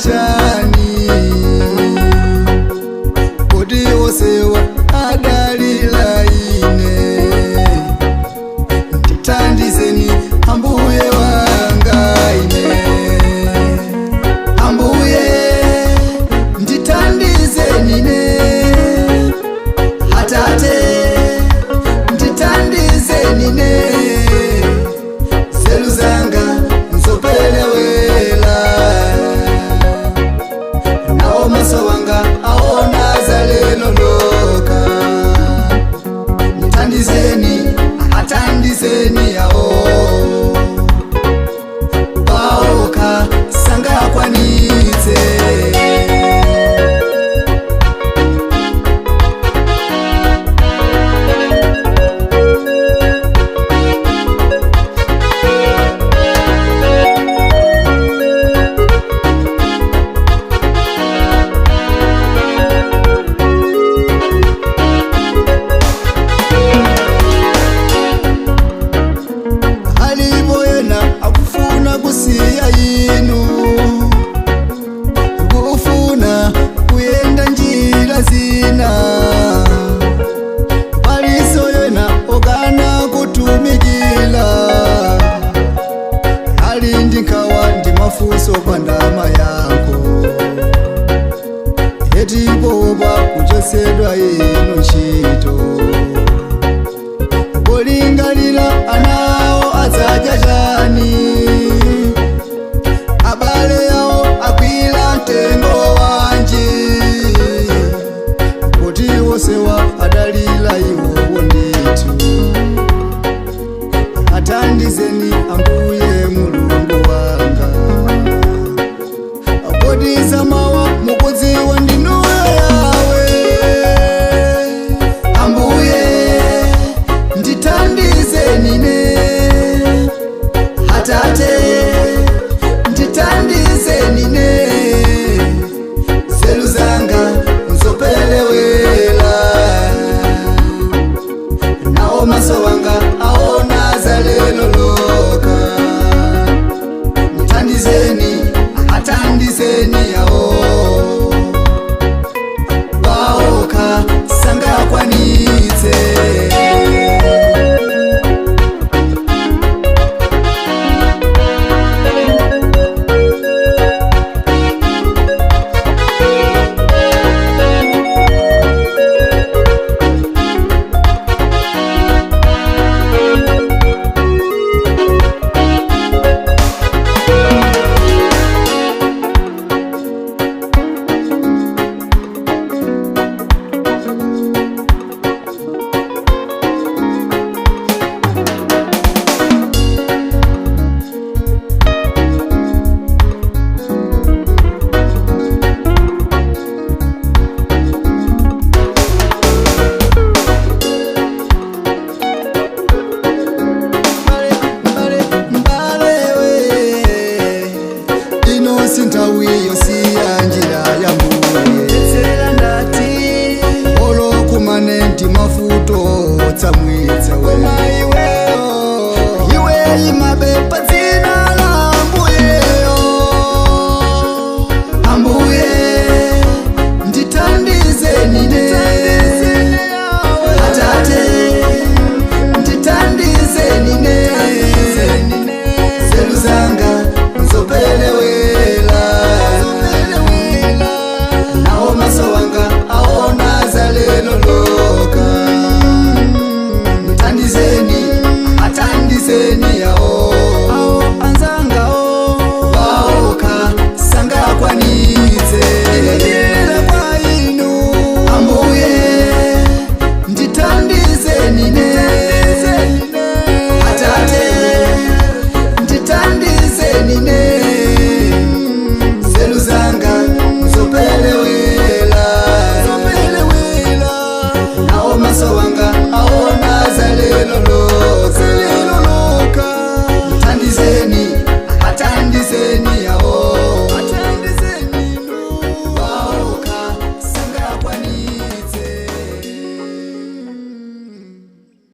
Chani kodi wosewa adalila ine? Ndithandizeni Ambuye wanga ine. Ambuye, ndithandizeni ine. Atate, ndithandizeni ine. Nzeru zanga nzopelewela, nawo maso wanga aona zalelo loka. Ndithandizeni, athandizeni yawo, paokha sangakwanitse. Alipo yena akufuna kusiya inu, kufuna kuyenda njira zina. Paliso yena okana kutumikila, ali ndi nkhawa ndi mafunso pa ndalama yako, etipopa kuchosedwa inu ntchito, kulingalira anawo adzadya chani, abale yawo akwila mtengo wanji, kuti wosewa adalila iwowo ndithu. Athandizeni Ambuye Mulungu wanga, kodi zamawa mukudziwa ndinuyo yawe. Ambuye, ndithandizeni ine. Atate, ndithandizeni ine. Nzeru zanga nzopelewela, nawo maso wanga aona zalelo loka. Ndithandizeni, athandizeni yawo, paokha sangakwanitse. Mbale, mbale we, ino sinthawi yosiya njira.